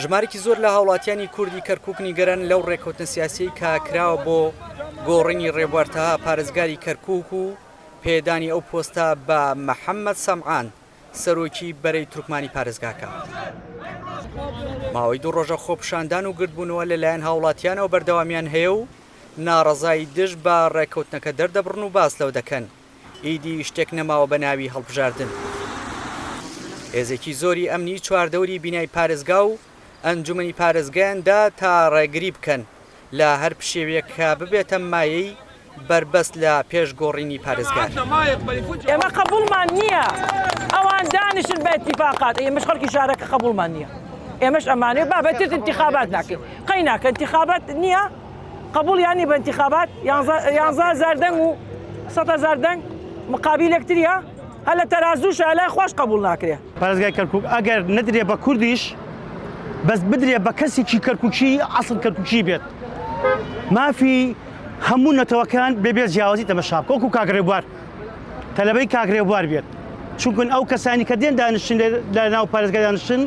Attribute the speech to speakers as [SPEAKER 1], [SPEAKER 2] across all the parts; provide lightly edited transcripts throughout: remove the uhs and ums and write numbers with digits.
[SPEAKER 1] ژمارەیەکی زۆر لە هاوڵاتیانی کوردی کەرکوک نیگەرانن لەو ڕێککەوتنە سیاسیەی کە کراوە بۆ گۆڕینی ڕێبوار تەها پارێزگاری کەرکوک و پێدانی ئەو پۆستە بە محەمەد سەمعان سەرۆکی بەرەی تورکمانی پارێزگاکە. ماوەی دوو ڕۆژە خۆپیشاندان و گردبوونەوە لەلایەن هاوڵاتیانەوە بەردەوامیان هەیە و ناڕەزایی دژ بە ڕێککەوتنەکە دەردەبڕن و باس لەوە دەکەن ئیدی شتێک نەماوە بە ناوی هەڵبژاردن. هێزێکی زۆری ئەمنی چواردەوری بینای پارێزگا و ئەنجومەنی پارێزگایان دا تا ڕێگری بکەن لە هەر پشێویەک کە ببێتە مایەی بەربەست لە پێش گۆڕینی پارێزگار.
[SPEAKER 2] ئێمە قەبوڵمان نییە ئەوان دانیشن بە ئیتیفاقات، ئێمەش خەڵکی شارەکە قەبوڵمان نییە، ئێمەش ئەمانەوێ بابە تر ئینتیخابات ناکەین، قەیناکە ئینتیخابات نییە. قبوڵیان نیە بە انتخابات 11 هەزار دەنگ و 100 هەزار دەنگ مقابل یەکتریە هەر لە تەرازووشە لای خواش قبوڵ ناکرێ.
[SPEAKER 3] پارێزگای کەرکوک ئەگەر نەدرێ بە کوردیش بەس بدرێ بە کەسێکی کەرکوکی ئەسڵ کەرکوکی بێت مافی هەموو نەتەوەکان بێ بێ جیاوازی تەمەشا بکە وەکو کاک ڕێبوار تەلەبەی کاک ڕێبوار بێت چونکن ئەو کەسانی کە دێن دانیشتن لە ناو پارێزگای دانیشتن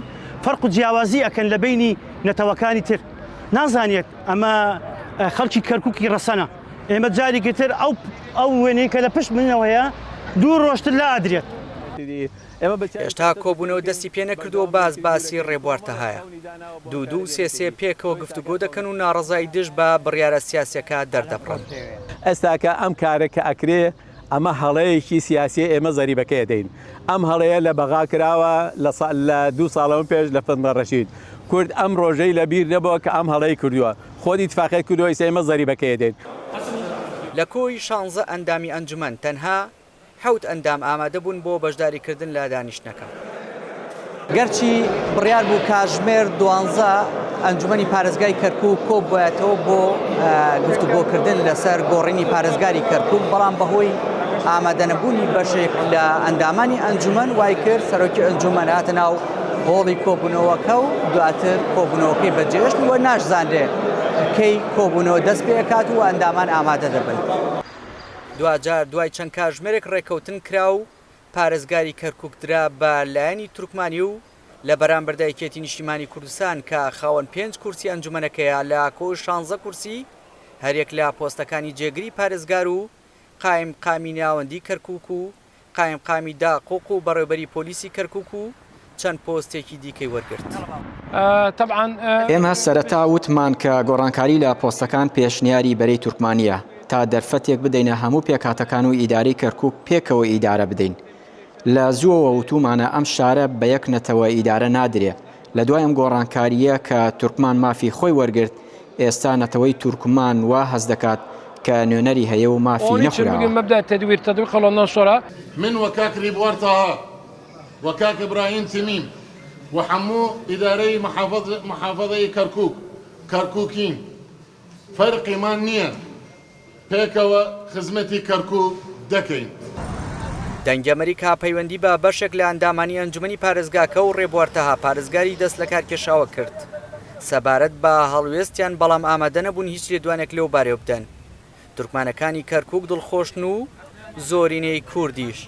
[SPEAKER 3] فەرق و جیاوازی ئەکەن لە بینی نەتەوەکانی تر نازانێت ئەمە خەڵکی کەرکوکی ڕەسەنە ئێمە جارێکی تر ئەو ئەو وێنەی کە لە پشت منەوە هەیە دوو ڕۆژتر لا ئەدرێت.
[SPEAKER 1] هێشتا کۆبوونەوە دەستی پێ نەکردووە و باس باسی ڕێبوار تەهایە. دوو دوو و سێ سێ پێکەوە گفتوگۆ دەکەن و ناڕەزایی دژ بە بڕیارە سیاسییەکە دەردەبڕن.
[SPEAKER 4] ئێستاکە ئەم کارە کە ئەکرێ ئەمە هەڵەیەکی سیاسیە ئێمە زەریبەکەی ئەدەین ئەم هەڵەیە لە بەغا کراوە لە لە دوو ساڵەوە پێش لە فەتمە ڕەشید کورد ئەم ڕۆژەی لە بیر نەبووە کە ئەم هەڵەی کردووە خۆت ئیتفاقیەت کردووە ئیستا ئێمە زەریبەکەی ئەدەین.
[SPEAKER 1] لە کۆی شانزە ئەندامی ئەنجومەن تەنها حەوت ئەندام ئامادەبوون بۆ بەشداریکردن لە دانیشتنەکە. گەرچی بڕیار بوو کاتژمێر دوانزە ئەنجومەنی پارێزگای کەرکوک کۆببوایەتەوە بۆ گفتوگۆکردن لەسەر گۆڕینی پارێزگاری کەرکوک، بەڵام بەهۆی ئامادەنەبوونی بەشێک لە ئەندامانی ئەنجومەن وای کرد سەرۆکی ئەنجومەن هاتە ناو هۆڵی کۆبوونەوەکە و دواتر کۆبوونەوەکەی بەجێهێشت و ناشزانرێ کەی کۆبوونەوە دەست پێکات و ئەندامان ئامادە دەبن. دواجار دوای چەند کاژمێرێک ڕێککەوتن کرا و پارێزگاری کەرکوک درا بە لایەنی تورکمانی و لە بەرامبەردا یەکێتی نیشتیمانی کوردستان کە خاوەن پێنج کورسی ئەنجومەنەکەیە لە کۆی شانزە کورسی هەریەک لە پۆستەکانی جێگری پارێزگار و قایمقامی ناوەندی کەرکوک و قایمقامی داقوق و بەڕێوبەری پۆلیسی کەرکوک و چەند پۆستێکی دیکەی وەرگرت.
[SPEAKER 5] ئێمە سەرەتا وتمان کە گۆڕانکاری لە پۆستەکان پێشنیاری بەرەی تورکمانییە تا دەرفەتێک بدەینە هەموو پێکهاتەکان و ئیدارەی کەرکوک پێکەوە ئیدارە بدەین. لە زووەوە وتوومانە ئەم شارە بە یەک نەتەوە ئیدارە نادرێ. لە دوای ئەم گۆڕانکارییە کە تورکمان مافی خۆی وەرگرت، ئێستا نەتەوەی تورکمان وا هەست دەکات کە نوێنەری هەیە و مافی نەخوراوە.
[SPEAKER 6] من و کاک ریبوار تاها و کاک ابراهیم تمیم و حەموو ئیدارەی محافەزەی کەرکوک کەرکوکین فەرقیمان نیە پێکەوە خزمەتی کەرکوک دەکەین.
[SPEAKER 1] دەنگی ئەمەریکا پەیوەندی بە بەشێک لە ئەندامانی ئەنجومەنی پارێزگاکە و ڕێبوار تەها پارێزگاری دەست لەکارکێشاوە کرد سەبارەت بە هەڵوێستیان بەڵام ئامادەنەبوون هیچ لێدوانێک لەو بارەیەوە بدەن. تورکمانەکانی کەرکوک دڵخۆشن و زۆرینەی کوردیش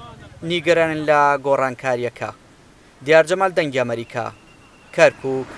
[SPEAKER 1] نیگەرانن لە گۆڕانکارییەکە. دیار جەمال دەنگی ئەمەریکا، کەرکوک.